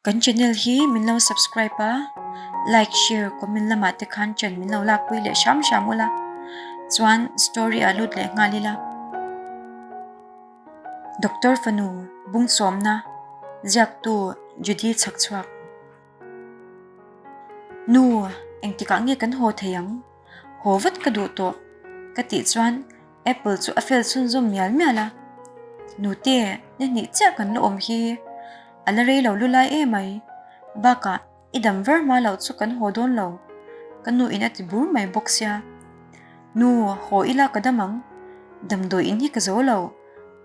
Kan channel hi min lo subscribe a, like, share, comment lamah te khan ṭan min lo lakpui leh hram hram ula, chuan story ah lut leh nghal ila. Doctor fanu bungchawmna ziaktu Judy chhakchhuak. Nu, engtikah nge kan haw thei ang? Haw vat ka duh tawh ka tih chuan Apple chu a fel chhunzawm mial mial a. Nute, ni hnih chiah kan la awm hi. A la rei lo lu lai emai. Bakah, i dam ver hma loh chu kan haw dawn lo. Ka nu in a ti bur mai bawk sia. Nu, haw ila ka dam ang. Damdawi in hi ka zo lo.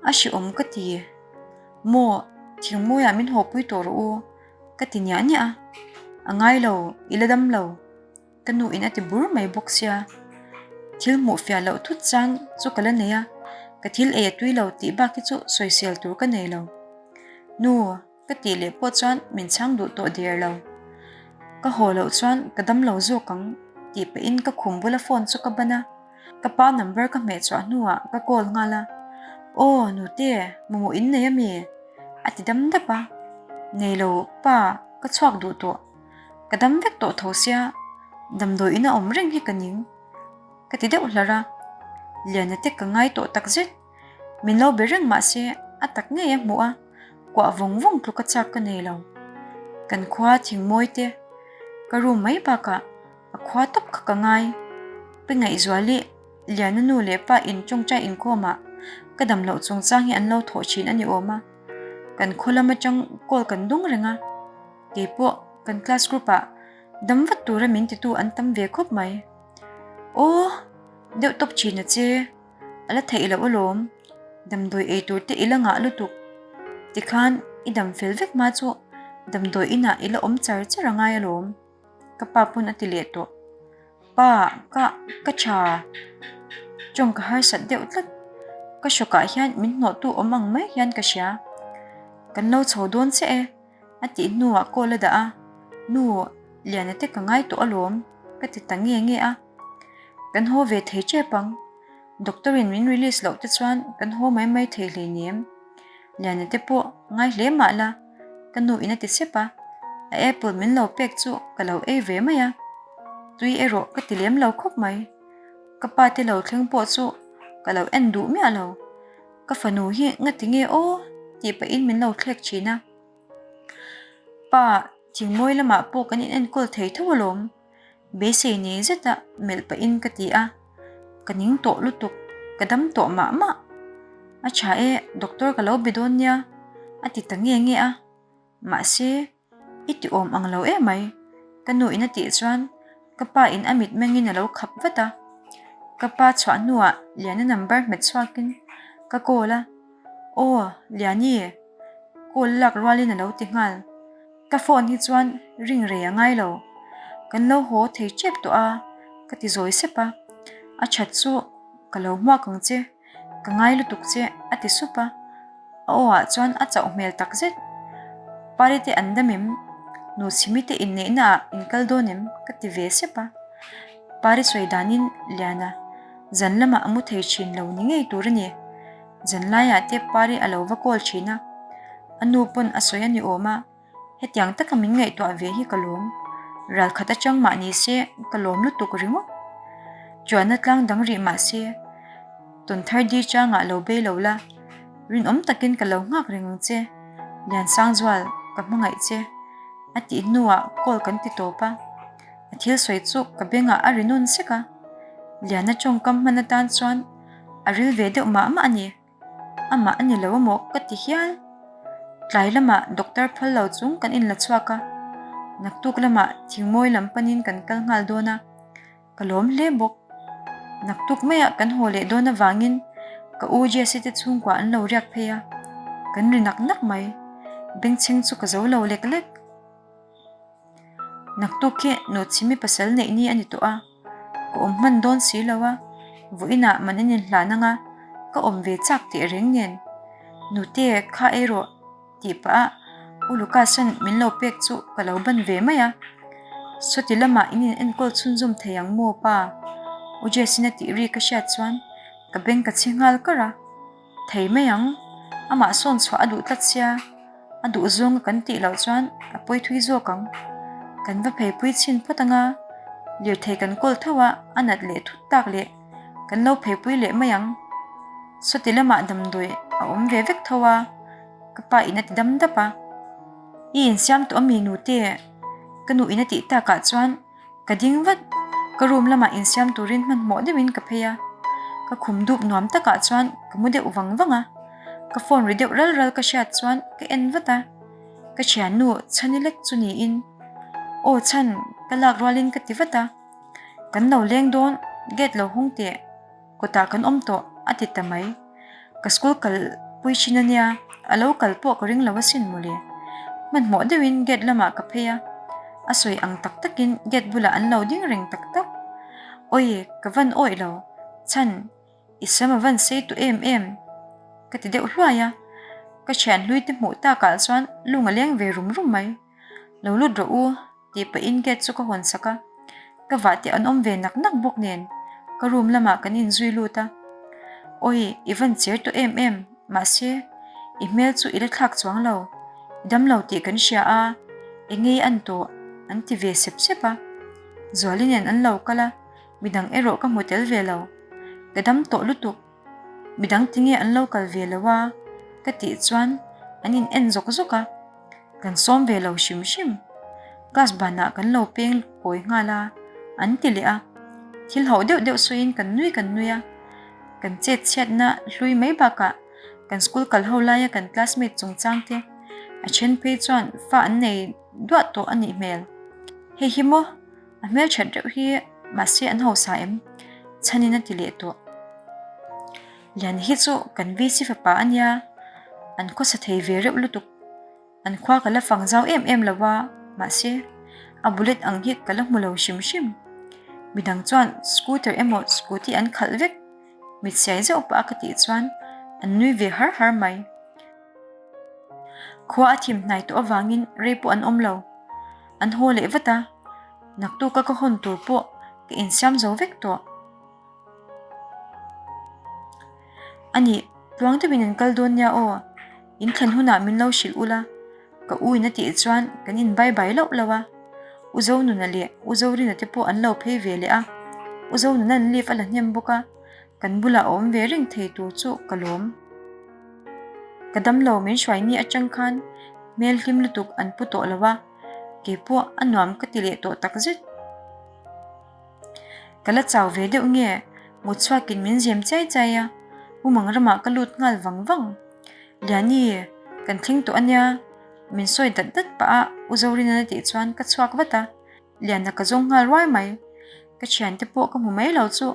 A hrehawm ka ti. Maw, thingmawiah min hawpui tawh rawh u, ka ti niah niah a. A ngai lo, i la dam lo. Ka nu in a ti bur mai bawk sia. Thil hmuh fiah loh thut chang chu ka la nei a, ka thil ei a tui lo tih bak hi chu sawisel tur ka nei lo. Nu, ka tih leh pawh chuan min chhang duh tawh der lo. Ka haw loh chuan ka dam lo zawk ang tih pahin ka khum bula phone chu ka ban a, ka pa number ka hmeh chhuah hnuah ka call nghal a, Aw nute, mamawh in nei ami? a ti dam dap a, Nei lo pa, ka chhuak duh tawh. Ka dam vek tawh tho sia, damdawi in a awm reng hi ka ning. Ka ti deuh hlar a, Liana te ka ngai tawh tak zet. Min lo be reng mah se a tak ngei a hmuh a, kuah vawng vawng tluka chak ka nei lo. Kan khua thingmawi te ka room mai bakah a khua tawp kha ka ngai. Pi Ngaihzuali, Liana nu leh pa in tawngtai inkhawmah ka dam loh chungchang hi an lo thawh thin a ni awm a, kan khaw lam atang call kan dawng reng a. Keipawh kan class group ah dam vat tura min titu an tam ve khawp mai. Aw, deuh tawp thin a che, a la theih loh alawm, damdawi ei tur te i la ngah lutuk. Tikhan i dam fel vek hma chu damdawi inah i la awm char char a ngai alawm, ka pa pawn a ti leh tawh. Pa, ka, ka tha, tawng ka harsat deuh tlat, ka hrawkah hian min hnawhtu awm ang mai hian ka hria. Kan lo chho dawn chiah e. A tih hnuah call a dah a, Nu, Liana te ka ngai tawh alawm, ka ti ta nge nge a. Kan haw ve thei tep ang, doctor in min release loh te chuan kan haw mai mai thei hleinem. Liana te pawh ngai hle mah la, ka nu in a ti sep a, a apple min lo pek chu ka lo ei ve mai a. Tui erawh ka ti lem lo khawp mai. Ka pa te lo thleng pawh chu ka lo en duh miah lo. Ka fanu hi ngati nge aw tih pahin min lo thlek thin a. Pa, thingmawi lamah pawh kan in enkawl thei tho alawm, beisei nei zeta melh pahin ka ti a. Ka ning tawh lutuk, ka dam tawh mah mah. A tha e, doctor ka lo be dawn nia, a ti ta nge nge a. Mahse, I ti awm ang lo emai, ka nu in a tih chuan ka pa in a mit mengin a lo khap vat a. Ka pa chhuah hnuah Liana number hmet chhuakin ka call a, Aw, Liani, call lak rualin a lo ti nghal. Ka phone hi chuan ring rei a ngai lo, kan lo haw thei tep tawh a, ka ti zawi sep a. A that chu ka lo hmuak ang che. Ka ngai lutuk che, a ti sup a. A aw ah chuan a chauh hmel tak zet. Pari te an dam em? Nu chhimi te inneihna ah in kal dawn em? Ka ti ve sep a. Pari sawi danin Liana zan lamah a mu thei thin lo ni ngei tur a ni. Zan laiah te Pari a lo va call thin a. A nu pawn a sawi a ni awm a. Hetiang taka min ngaihtuah ve hi ka lawm. Ral khat atang mah ni se ka lawm lutuk ringawt. Chuanna tlang dang rih mah se, tawn thar di changah lo bei lo la, rinawm takin ka lo nghak reng ang che, Liansangzual, ka hmangaih che, a tih hnuah call kan ti tawp a. A thil sawi chu ka bengah a ri nawn sek a. Liana tawngkam hman atan chuan a ril ve deuh mah mah a ni. Amah a ni lo amaw ka ti hial. Tlai lamah doctor phal lo chung kan inla chhuak a, naktuk lamah thingmawi lam panin kan kal nghal dawn a, ka lawm hle bawk. Naktuk maiah kan haw leh dawn avangin ka u Jesse te chhungkua an lo riak phei a, kan ri nak nak mai. Bengchheng chu ka zo lo lek lek. Naktuk khi Nuchhimi pasal neih ni a ni tawh a, ka awm hman dawn si lo a, vawiinah man an inhlan ang a, ka awm ve chak teh reng nen. Nute, kha ei rawh tih pah a U Lucas-a'n min lo pek chu ka lo ban ve mai a. Sawti lamah in in enkawl chhunzawm thei ang maw pa? U Jess-in a tih ri ka hriat chuan ka beng ka chhi nghal kar a. Thei mai ang, amah sawn chhuah a duh tlat sia. A duh zawnga kan tih loh chuan a pawi thui zawk ang. Kan va pheipui chhin phawt anga lirthei kan kawl tho a, a nat leh thut tak leh kan lo pheipui leh mai ang. Sawti lamah damdawi a awm ve vek tho a, ka pa in a ti dam dap a. I insiam tawh ami nute? Ka nu in a tih takah chuan Ka ding vat, ka room lamah insiam turin hmanhmawh deuhin ka phei a, ka khum dup nuam takah chuan ka mu deuh vang vang a, ka phone ri deuh ral ral ka hriat chuan ka en vat a, ka thiannu Chhani lek chu niin, Aw Chhan, ka lak rualin ka ti vat a, kan lo leng dawn, gate lo hung teh. Kawtah kan awm tawh a ti ta mai. Ka school kal pui thin a nia, a lo kal pawh ka ring lo asin mawle. Hmanhmawh deuhin gate lamah ka phei a, a sawi ang tak takin gate bulah an lo ding reng tak tak. Awi, ka van awih lo, chhan i sam a van sei tawh em em ka ti deuh hluai a, ka thian hlui te hmuh takah chuan lung a leng ve rum rum mai. Lo lut rawh u. Tih pahin gate chu ka hawn sak a, ka vah te an awm ve nak nak bawk nen ka room lamah kan inzui lut a. Awi, i van cher tawh em em, mahse i hmel chu i la thlak chuang lo, i dam lo tih kan hria a, eng nge i an tawh an ti ve sep sep a. Zuali nen an lo kal a, midang erawh ka hmu tel ve lo, ka dam tawh lutuk. Midang tinge an lo kal ve lo a? Ka tih chuan an in en zawk zawk a, kan sawm ve lo hrim hrim. Class banah kan lo peng kawi nghal a, an ti leh a. Thil hauh deuh deuh sawiin kan nui kan nui a, kan chet chhiatna hlui mai bakah kan school kal ho laia kan classmate chungchang te a then phei chuan fa an nei duah tawh a nih hmel. Hei hi maw? A hmelthat reuh hi mahse an hausa em? Chhanin a ti leh tawh. Liani hi chu kan VC fapa a nia, an khawsa thei ve reuh lutuk. An khua ka la fang zau em em lo a, mahse a bullet ang hi ka la hmu lo hrim hrim. Midang chuan scooter emaw scooty an khalh vek, mit siai zeuh pah a ka tih chuan an nui ve har har mai. Khua a thim hnai tawh avangin rei pawh an awm lo. An haw leh vat a, naktuka ka hawn tur pawh ka insiam zo vek tawh. A nih, tluang deuhin an kal dawn nia aw, in thlen hunah min lo hrilh ula, ka u in a tih chuan kan in bai bai loh loh a. U Zonuna leh U Zorina te pawh an lo phei ve leh a, U Zonuna'n leave a la hnem bawk a, kan bulah a awm ve reng thei tur chu ka lawm. Ka damlo min hruai ni atang khan hmel hlim lutuk an pu tawh lo a, keipawh a nuam ka ti leh tawh takzet. Ka la chau ve deuh nge mut chhuakin min zem chai chai a, Umang ramah ka lut nghal vang vang. Liani, kan thleng tawh ania, min sawi dat dat pah a U Zorina tih chuan ka chhuak vat a. Liana ka zawng nghal ruai mai. Ka thiante pawh ka hmu mai lo chu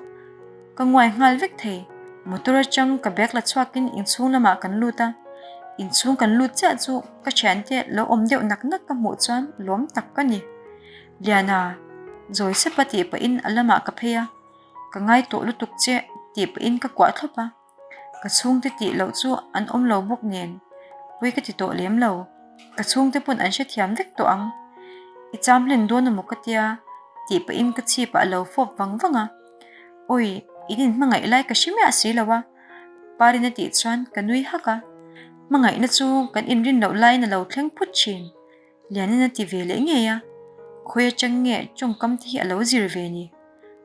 ka nguai nghal vek thei. Motor atang ka bag la chhuakin inchhung lamah kan lut a, inchhung kan lut chiah chu ka thiante lo awm deuh nak nak ka hmuh chuan lawm tak ka ni. Liana, zawi sepa tih pahin a lamah ka phei a, ka ngai tawh lutuk che tih pahin ka kuah thlawp a. Ka chhungte tih loh chu an awm lo bawk nen pawi ka ti tawh lem lo. Ka chhungte pawn an hrethiam vek tawh ang. I cham hlen dawn emaw ka tia tih pahin ka chhipah a lo fawp vang vang a. Awi, in inhmangaih lai ka hre miah si lo a, Parin a tih chuan ka nui hak a. Hmangaihna chu kan inrin loh laiin a lo thleng phut thin. Lianin a ti ve leh ngei a, khawi atang nge tawngkam te hi a lo zir ve ni.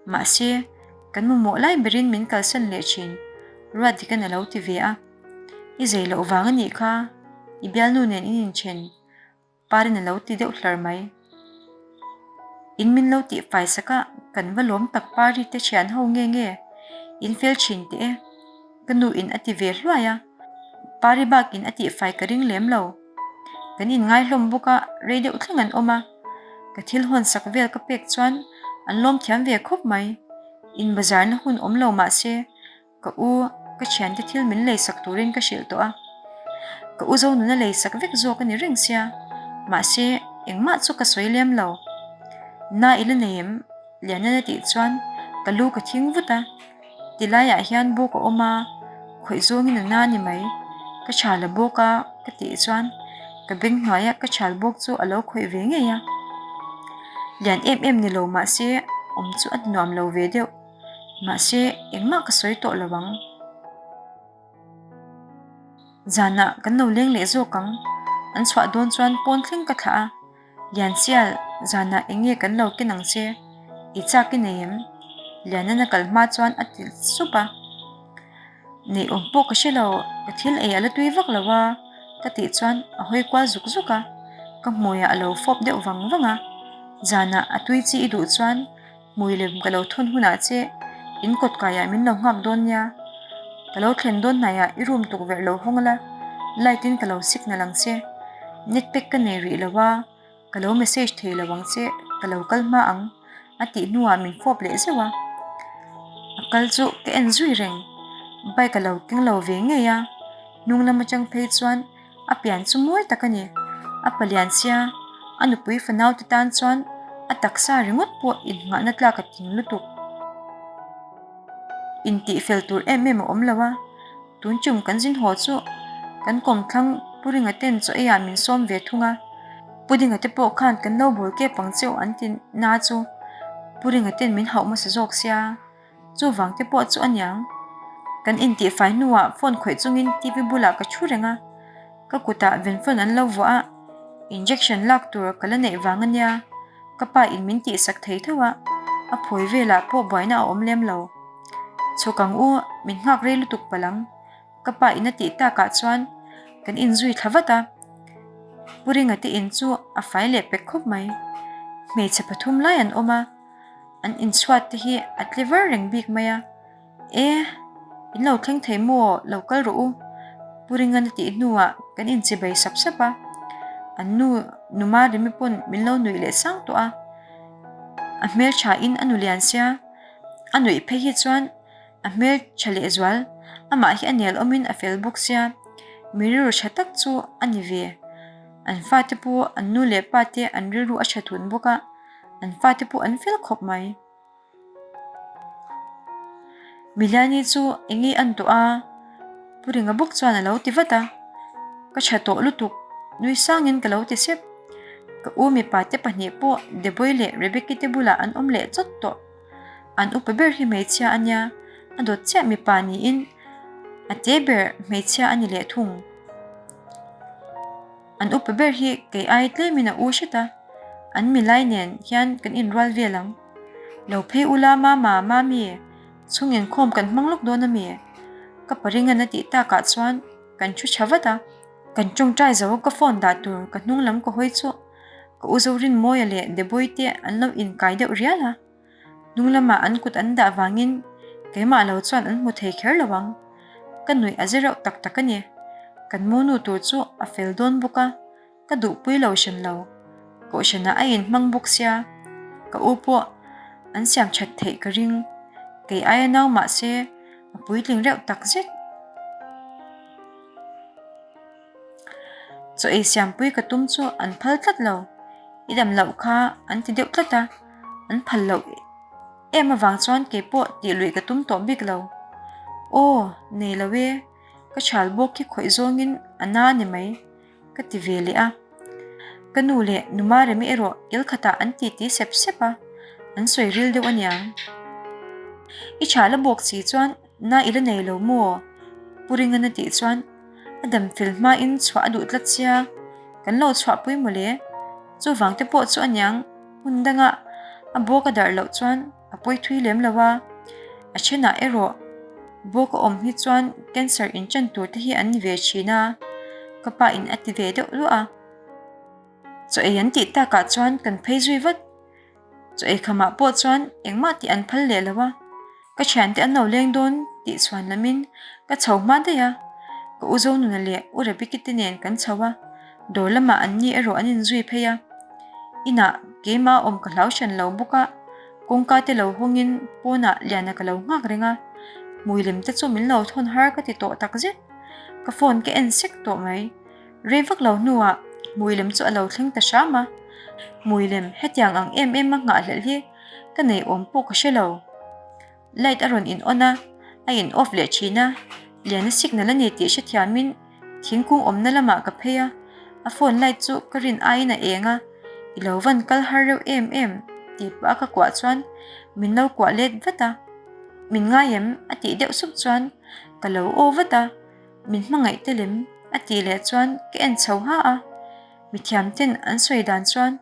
Mahse, kan mamawh lai berin min kalsan leh thin, Ruatdikan a lo ti ve a. I zei loh vang a nih kha, i bialnu nen in inthen, Parin a lo ti deuh hlar mai. In min lo tih fai sak a, kan va lawm tak Pari te thian ho nge nge, in fel thin teh e. Ka nu in a ti ve hluai a, Pari bakin a tih fai ka ring lem lo. Kan inngai hlawm bawk a, rei deuh thleng an awm a. Ka thil hawn sak vel ka pek chuan an lawm thiam ve khawp mai. In bazarna hun awm lo mah se, ka u, ka thiante thil min lei sak turin ka hrilh tawh a. Ka u Zonuna lei sak vek zawk a ni reng sia, mahse engmah chu ka sawi lem lo. Na i la nei em? Lianana tih chuan ka lu ka thing vut a. Ti laiah hian bawk a awm a, khawih zawngin a na ni mai. Ka chhal a bawk a ka tih chuan ka beng hnuaia ka chhal bawk chu a lo khawih ve ngei a. Lian em em ni lo mahse awm chu a ti nuam lo ve deuh. Mahse engmah ka sawi tawh lo ang. Zanah kan lo leng leh zawk ang. An chhuah dawn chuan pawn thleng ka thlah a, Liansial, zanah eng nge kan lo ken ang che? I chak i nei em? Lianan a kal hma chuan a ti sup a. Neih awm pawh ka hre lo, ka thil ei a la tui vak lo a, ka tih chuan a hawi kual zuk zuk a, ka hmuiah a lo fawp deuh vang vang a. Zanah a tui chi i duh chuan hmui lem ka lo thawn hunah che in kawt kaiah min lo nghak dawn nia. Ka lo thlen dawn hnaiah i room tukverh lo hawng la, light in ka lo signal ang che. Net pack ka nei rih lo a. Ka lo message thei lo ang che, ka lo kal hma ang, a tih hnuah min fawp leh zeuh a. A kal chu ka en zui reng, bike a lo keng lo ve ngei a, hnung lam atang phei chuan a pian chu mawi tak a ni. A palian sia, a nupui fanau te tan chuan a taksa ringawt pawh innghahna tlak a ting lutuk. Intihfel tur em em a awm lo a. Tun tum kan zin haw chu kan kawmthlang Pu Ringa ten chaw eiah min sawm ve thung a, Pu Dinga te pawh khan kan lo bawl kep ang cheu an ti na chu Pu Ringa ten min hauh hmasa zawk sia, chuvang te pawh chu a niang. Kan intihfai hnuah phone khawih chungin TV bulah ka thu reng a, ka kutah venphone an lo vuah a, injection lak tur ka la neih vang a nia, ka pa in min tihsak thei tho a, a phawi velah pawh buaina a awm lem lo. Chhuk ang u, min nghak rei lutuk palh ang. Ka pa in a tih takah chuan kan inzui thla vat a. Pu Ringa te in chu a fai leh pek khawp mai. Hmeichhe pathum lai an awm a, an inchhuat te hi a tle var reng bik mai a. E, in lo thleng thei maw, lo kal rawh u. Pu Ringan a tih hnuah kan inchibei sap sap a. An nu Numa Remi pawn min lo nuih leh sang tawh a. A hmeltha in a nu lian sia. A nuih phei hi chuan a hmel tha lehzual, amah hi a nel awmin a fel bawk sia, mi rilru tha tak chu a ni ve. An fate pawh an nu leh pa te an rilru a tha thun bawk a, an fate pawh an fel khawp mai. Miliani chu eng nge an tawh a? Pu Ringa bawk chuan a lo ti vat a, Ka tha tawh lutuk, nui sangin ka lo ti sep. Ka u mipa te pahnih pawh Deboi leh Rebecca te bulah an awm leh chawt tawh. An upa ber hi hmeichhia a nia, a dawt chiah mipa niin a te ber hmeichhia a ni leh thung. An upa ber hi kei ai tlemin a u hret a, an milai nen hian kan inrual vel ang. Lo phei ula mama, mami, chhung inkhawm kan hmang lawk dawn ami? Ka paringan a tih takah chuan kan thu tha vat a. Kan tawngtai zo ka phone dah tur ka hnung lam ka hawi chu ka u Zorinmawia leh Deboi te an lo inkai deuh rial a. Hnung lamah an kut an dah vangin keimah lo chuan an hmu thei kher lo ang. Ka nuih a zir reuh tak tak a ni. Kan monu tur chu a fel dawn bawk a, ka duhpui lo hran lo. Kohhranah a inhmang bawk sia, ka u pawh an siam that theih ka ring. Kei aia nau mah se a puitling reuh tak zet. Chaw ei siampui ka tum chu an phal tlat lo. I dam loh kha an ti deuh tlat a, an phal loh em avang chuan kei pawh tih luih ka tum tawh bik lo. Aw, nei lo e, ka chhal bawk khi khawih zawngin a na a ni mai, ka ti ve leh a. Ka nu leh nu Maremi erawh kil khatah an titi sep sep a, an sawi ril deuh aniang. I chhal a bawk si chuan Na i la nei lo maw? Pu Ringan a tih chuan a dam fel hmain chhuah a duh tlat sia, kan lo chhuahpui mawle. Chuvang te pawh chu aniang hmun danga a bawk a darh loh chuan a pawi thui lem lo a, a thenah erawh bawk a awm hi chuan cancer inchan tur te hi an ni ve thin a, ka pa in a ti ve deuh luah a. Chaw ei an tih takah chuan kan phei zui vat. Chaw ei khamah pawh chuan engmah tih an phal leh lo a, ka thiante an lo leng dawn tih chhuan lamin ka chho hma daih a, ka u Zonuna leh u Rebecca te nen kan chho a, dawr lamah an ni erawh an inzui phei a. Inah keimah awm ka hlau hran lo bawk a, kawngka te lo hawngin pawnah Liana ka lo nghak reng a, hmui lem te chu min lo thawn har ka ti tawh takzet, ka phone ka en sek tawh mai. Rei vak lo hnuah hmui lem chu a lo thleng ta hram a, hmui lem hetiang ang em em a nghahhlelh hi ka nei awm pawh ka hre lo. Light a rawn in on a, a in off leh thin a, lian a signal a ni tih hrethiamin thingkung awmna lamah ka phei a, a phone light chu ka rin aiin a eng a, i lo van kal har reuh em em tih pah a ka kuah chuan min lo kuah let vat a, min ngai em a tih deuh sup chuan ka lo aw vat a. Min hmangaih te lem a tih leh chuan ka en chho ha a. Mithiam ten an sawi dan chuan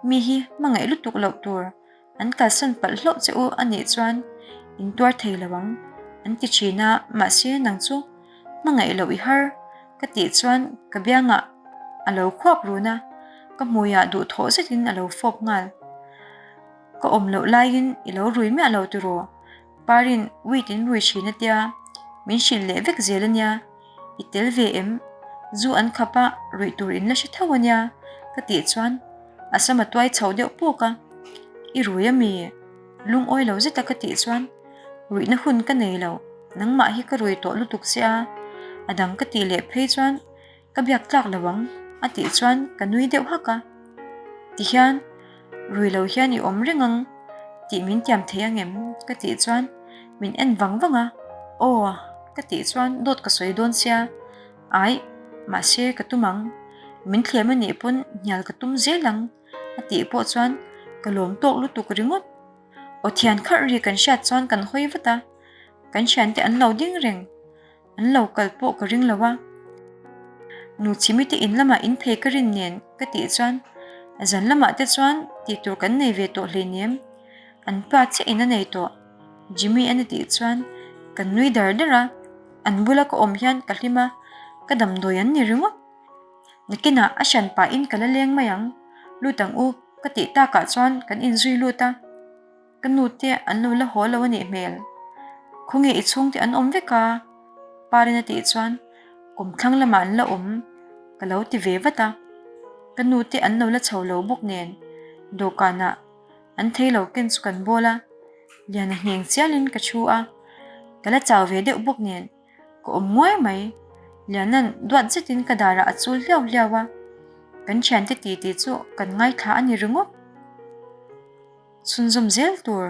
mi hi hmangaih lutuk loh tur an kalsan palh hlauh che u a nih chuan in tuar thei lo ang an ti thin a, mahse nang chu hmangaih loh i har ka tih chuan ka biangah a lo khuap run a, ka hmuiah duhthawh zetin a lo fawp nghal. Ka awm loh laiin i lo rui miah lo tiraw? Parin weed in rui thin a tia, min hrilh leh vek zel a nia. I tel ve em? Zu an khap a, ruih tur in la hre tho a nia, ka tih chuan a sam a tuai chho deuh pawk a. I rui a mi? Lungawi lo zeta ka tih chuan ruihna hun ka nei lo, nangmah hi ka rui tawh lutuk che a, a dang ka tih leh phei chuan Ka biak tlak lo ang, a tih chuan ka nui deuh hak a. Tihian, rui lo hian i awm reng ang tih min tiam thei ang em? ka tih chuan min en vang vang a. Aw, ka tih chuan dawt ka sawi dawn sia. Aih, mahse ka tum ang. Min thlem a nih pawn hnial ka tum zel ang, a tih pawh chuan ka lawm tawk lutuk ringawt. Aw thian kharh ri kan hriat chuan kan hawi vat a, kan thiante an lo ding reng. An lo kal pawh ka ring lo a. Nu Chhimi te in lamah in phei ka rin nen ka tih chuan zan lamah te chuan tih tur kan nei ve tawh hleinem. An pa chiah in a nei tawh. Jimmy an a tih chuan kan nui dar dar a. An bula ka awm hian ka hlim a, ka damdawi an ni ringawt. Nakinah a hran pahin ka la leng mai ang. Lut ang u ka tih takah chuan kan inzui lut a. Ka nu te an lo la haw lo a nih hmel. Khawnge i chhungte an awm vek a? Parin a tih chuan kawmthlang lamah an la awm ka lo ti ve vat a. Ka nu te an lo la chho lo bawk nen dawhkanah an thei lo ken chu kan bawl a, Liana ngheng chialin ka thu a, ka la chau ve deuh bawk nen ka awm nguai mai. Liana'n duat zetin ka darah a chul hliau hliau a, kan thiante titi chu kan ngaithla a ni ringawt. Chhunzawm zel tur.